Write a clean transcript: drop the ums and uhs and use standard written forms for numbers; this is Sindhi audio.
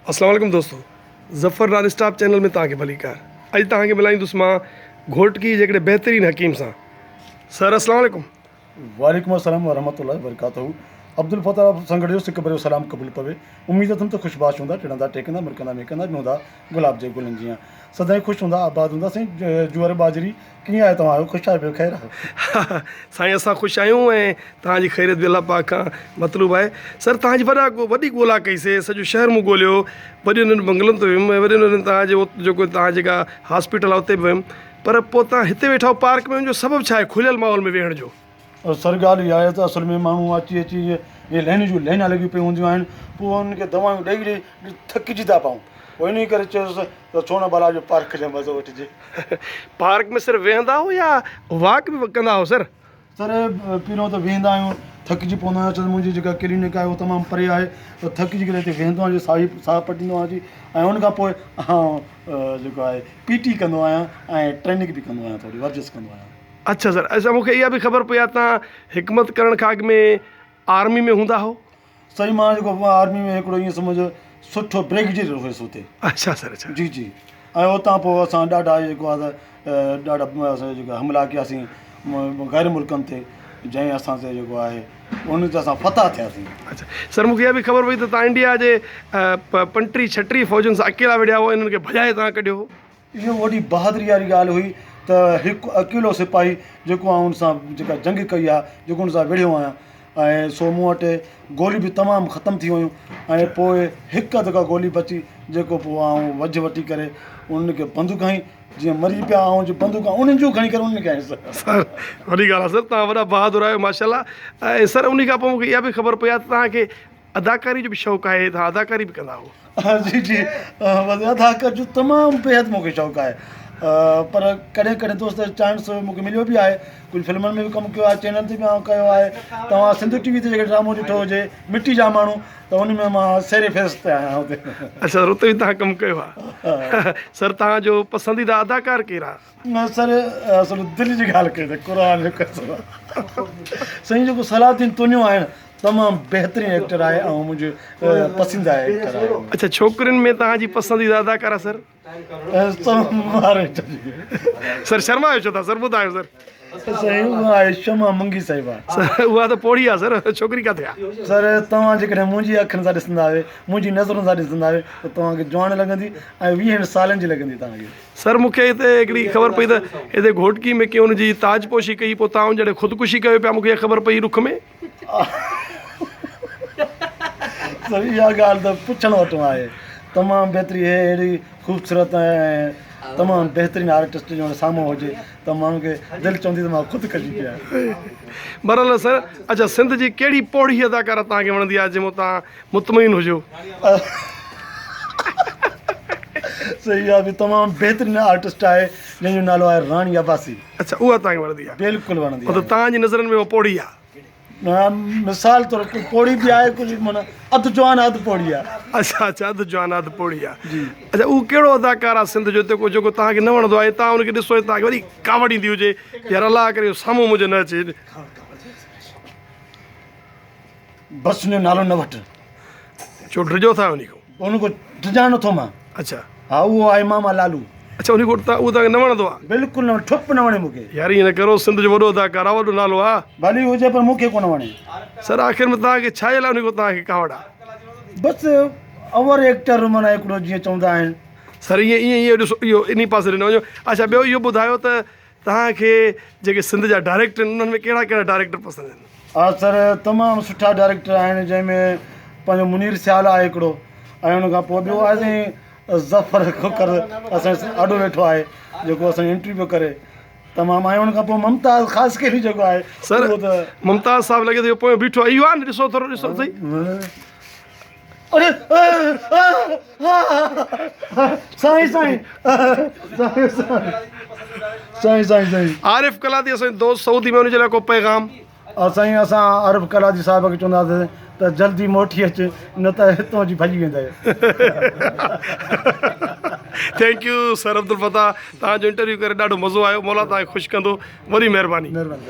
اسلام عليڪم دوستو ظفر نان اسٽاپ چينل ۾ توهان کي ڀليڪار اڄ توهان کي ملائيندس مان گهوٽڪي جي هڪڙي بهترين حڪيم سان سر اسلام عليڪم. وعليڪم السلام ورحمة الله وبرڪاته عبدالفتاح سان گڏ جو سڪ ڀريو سلام قبول پوي اميد اٿم ته خوش باش هوندا ٽڙندا ٽهڪندا مرڪندا مهڪندا به هوندا گلاب جي گلن جيان سدائين خوش هوندا آباد هوندا سائين جوئر ٻاجهري ڪيئن آهيو توهان آهيو خوش آهيو پيو خير آهي. سائين اسان خوش آهيون ۽ توهان جي خيريت به الله پاڪ کان مطلوب آهي سر توهان جي وڏا وڏي ڳولا ڪئي سي سڄو شهر مون ڳوليو وڏين وڏين بنگلن تي ويم ۽ وڏين وڏين توهان جي جيڪو توهان جيڪا هاسپيٽل آهي اتي به ويم پر پوء توهان هتي ويٺا آهيو پارڪ ۾ ان جو سبب ڇا آهي کليل ماحول ۾ ويهڻ جو. سر ڳالهه اها آهي ته اصل ۾ ماڻهو اچي اچي اهي لائنون جون لائنون لڳيون پيون هونديون آهن پوء انهن کي دوائون ڏئي ڏئي ٿڪجي ٿا پئون پوء انهي ڪري چيس ته ڇو نه ڀلا جو پارڪ جو مزو وٺجي. پارڪ ۾ صرف ويهندا آهيو يا واڪ به ڪندا آهيو سر؟ سر پهريون ته ويهندا آهيون ٿڪجي پوندا آهيون ڇو ته منهنجي جيڪا ڪلينڪ آهي اها تمام پري آهي ته ٿڪجي ڪري هتي ويهندو آهيان ساهي ساهه پٽيندو آهيان اچي ۽ ان کان پوء آئون جيڪو آهي پي ٽي ڪندو آهيان ۽ ٽريننگ به ڪندو آهيان ٿوري ورزش ڪندو آهيان. اڇا سر اڇا مون کي اها به خبر پئي آهي توهان حڪمت ڪرڻ کان اڳ ۾ آرمي ۾ هوندا هو؟ سائين مان جيڪو آرمي ۾ هڪڙو ائين سمجهه سٺو بريگيڊيئر هيس اتي. اڇا سر اڇا. جي جي ۽ اتان پوء اسان ڏاڍا جيڪو آهي ته ڏاڍا اسان جيڪا حملا ڪياسين غير ملڪن تي جنهن اسان تي جيڪو آهي ان تي اسان فتح ٿياسين. اڇا سر مون کي اها به خبر پئي ته توهان انڊيا جي پنٽيهه ڇٽيهه فوجن سان اڪيلا وڙهيا هئو ۽ انهن کي ڀڄائي توهان ڪڍيو هو. اهو وڏي بهادري واري ڳالهه هئي ته هڪ اڪيلو سپاهي جيڪو آئون ان سان جيڪا جنگ ڪئي آهي جيڪو ان سان وڙهيو آهيان ۽ سو مون وٽ گوليون به تمام ختم ٿي ويون ۽ پوء هڪ اڌ ڪا گولي بچي جيڪو پوء آئون وجهه وٺي ڪري انهن کي بندوق هنئي جيئن مري پيا آئون جي بندوق انهن جون کڻي ڪري انهن کي هنيس. سر وڏي ڳالهه آهي سر توهان وڏا بهادر آهيو ماشاء الله ۽ سر انهي کان پوء مون کي اها به خبر پئي آهي ته توهان کي اداڪاري جو به شوق آهي توهان اداڪاري به ڪندا هئو. جي جي بس اداڪاري جو تمام بيحد مون کي شوق آهي پر ڪڏهن ڪڏهن دوست چانس مون کي مليو به آهي ڪجهه فلمن ۾ به ڪم ڪيو آهي چينل تي به آئون ڪيو آهي توهان سنڌ ٽي وي تي جيڪڏهن ڊرامو ڏٺو هجي مٽي جا ماڻهو ته ان ۾ مان سيري فيس تي آهيان اتي. اڇا سر اتي به توهان ڪم ڪيو آهي سر توهان جو پسنديده اداڪار ڪير آهي؟ نه سر اصل دل جي ڳالهه ڪئي ته قرآن جو قسم سائين جيڪو صلاح الدين تنيو آهي نه تمام بهترين ايڪٽر آهي ۽ منهنجو پسنديده ايڪٽر آهي. اڇا ڇوڪرين ۾ توهان جي پسنديده اداڪارا سر؟ سر شرمايو ڇو ٿا سر ٻڌايو سر. سائين اها آهي شمع منگي صاحبه. سر اها ته پوڙهي آهي سر ڇوڪري ڪاٿي آهي. سر توهان جيڪڏهن منهنجي اکين سان ڏسندا آهيو منهنجي نظرن سان ڏسندا آهيو ته توهان کي جواڻ لڳندي ۽ ويهن سالن جي لڳندي توهان کي. سر مون کي هتي هڪڙي خبر پئي ته هتي گهوٽڪي ۾ ڪنهن ان جي تاج پوشي ڪئي پوء تان ان جڏهن خودڪشي ڪيو پيا مون کي اها خبر پئي ڏک ۾. سر اها ڳالهه ته پڇڻ وٽان آهي تمام بهتري هي اهڙي خوبصورت ۽ تمام بهترين آرٽسٽ جو سامهون هجي ته ماڻهو کي دل چوندي ته مان خودڪشي ڪيان. بهرحال سر اڇا سنڌ جي ڪهڙي پوڙهي اداڪاره توهان کي وڻندي آهي جنهن مان توهان مطمئن هجو. صحيح آ به تمام بهترين آرٽسٽ آهي جنهن جو نالو آهي راڻي عباسي. اڇا اها توهان کي وڻندي آهي. بلڪل وڻندي آهي. مطلب توهان جي نظرن ۾ اها پوڙهي آهي. نه مثال طور پوڙهي به آهي ڪجهه معنيٰ اڌ جوان اڌ پوڙهي آهي. اڇا اڇا اڌ جوان اڌ پوڙهي آهي. جي. اڇا اهو ڪهڙو اداڪار آهي سنڌ جو جيڪو جيڪو توهان کي نه وڻندو آهي توهان ان کي ڏسو ۽ توهان کي وڏي ڪاوڙ ايندي هجي يار الله ڪري اهو سامهون منهنجي نه اچي. بس ان جو نالو نه وٺ. ڇو ڊڄو ٿا انهي کان؟ ان کان ڊڄان نٿو مان. اڇا. ها اهو آهي ماما لالو. اڇا انهي کان اهو توهان کي نه وڻندو آهي؟ بلڪل نه ٺپ نه وڻي مون کي. يار ائين نه ڪرو سنڌ جو وڏو اداڪار آهي وڏو نالو آهي. ڀلي هجي پر مون کي ڪونه وڻي. سر آخر ۾ توهان کي ڇا جي لاء انهي کان توهان کي ڪاوڙ آهي؟ بس اوور ايڪٽر معنيٰ هڪڙو جيئن چوندا آهن. سر ائين ائين ائين ڏسو اهو انهي پاسي ڏي نه وڃو اڇا ٻيو اهو ٻڌايو ته توهان کي جيڪي سنڌ جا ڊائريڪٽر آهن انهن ۾ ڪهڙا ڪهڙا ڊائريڪٽر پسند آهن؟ ها سر تمام سٺا ڊائريڪٽر آهن جنهن ۾ پنهنجو منير سيال آهي هڪڙو ۽ ان کان پوء ٻيو آهي سائين ظفر کوکر اسان جي آڏو ويٺو آهي جيڪو اسان جي انٽرويو پيو ڪري تمام ۽ ان کان پوء ممتاز خاصخيلي جيڪو آهي سر اهو ته ممتاز صاحب لڳي ٿو اهو پويان بيٺو آهي اهو آهي نه ڏسو ٿورو ڏسو سهي. سائين سائين سائين سائين سائين سائين عارف ڪلادي اسان جو دوست سعودي ۾ ان جي لاء ڪو پيغام. سائين اسان عارف ڪلادي صاحب کي چونداسين ته جلدي موٽي اچ نه ته هتون جي ڀڄي ويندئي. Thank you sir Abdul Fattah توهان جو انٽرويو ڪري ڏاڍو مزو آيو مولا توهان کي خوش ڪندو وڏي مهرباني. مهرباني.